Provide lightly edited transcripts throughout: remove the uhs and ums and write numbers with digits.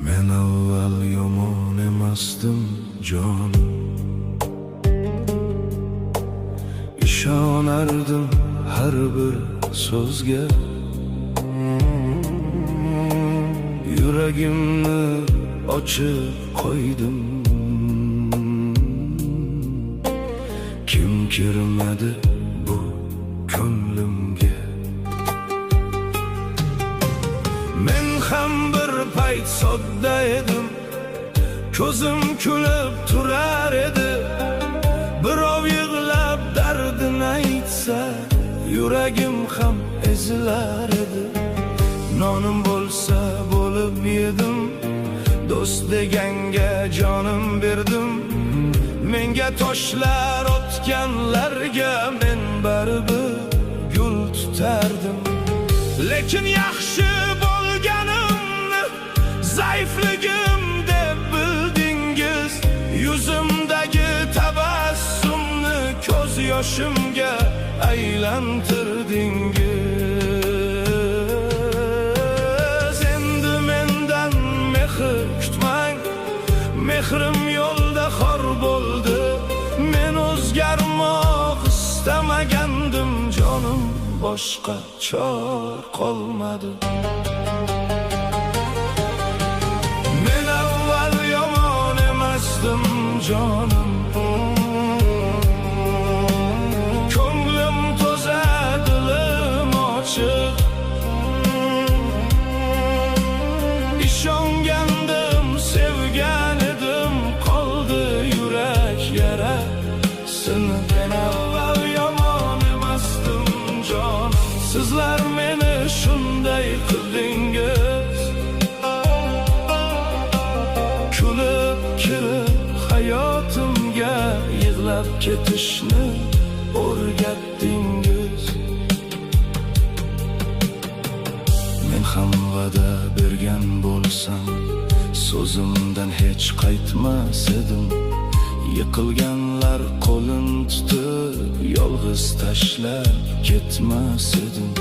Men avval yomon emasdim jonim, ishonardim har bir so'zga. Yuragimni ochib qo'ydim, kim kirmadi bu ko'nglimga. Men ham bir payt sodda edim, ko'zim kulib turar edi. Birov yig'lab dardini aytsa, yuragim ham ezilar edi. Nonim bo'lsa bo'lib yedim, do'st deganga jonim berdim. Menga toshlar otganlarga men baribir gul tutardim. Lekin yaxshi bo'lganimni zaifligim deb bildingiz. Yuzimdagi tabassumni ko'z yoshimga aylantirdingiz. Endi mendan mehr kutmang, mehrim yo'lda xor bo'ldi. Men o'zgarmoq istamagandim, jonim boshqa chor qolmadi. Men avval yomon emasdim jonim, ko'nglim toza, dilim ochiq. Ishongandim, sevgan edim, qoldi yurak yarasini. Men avval yomon emasdim jonim, sizlar meni shunday qildingiz. Kulib kirib hayotimga, yig'lab ketishni o'rgatdingiz. Men ham va'da bergan bo'lsam, so'zimdan hech qaytmas edim. Yiqilganlar qo'lin tutib, yolg'iz tashlab ketmas edim.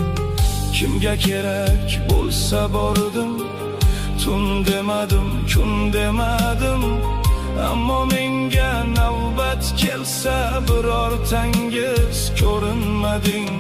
Kimga kerak bo'lsa bordim, tun demadim, kun demadim. Ammo menga navbat kelsa, birortangiz ko'rinmading.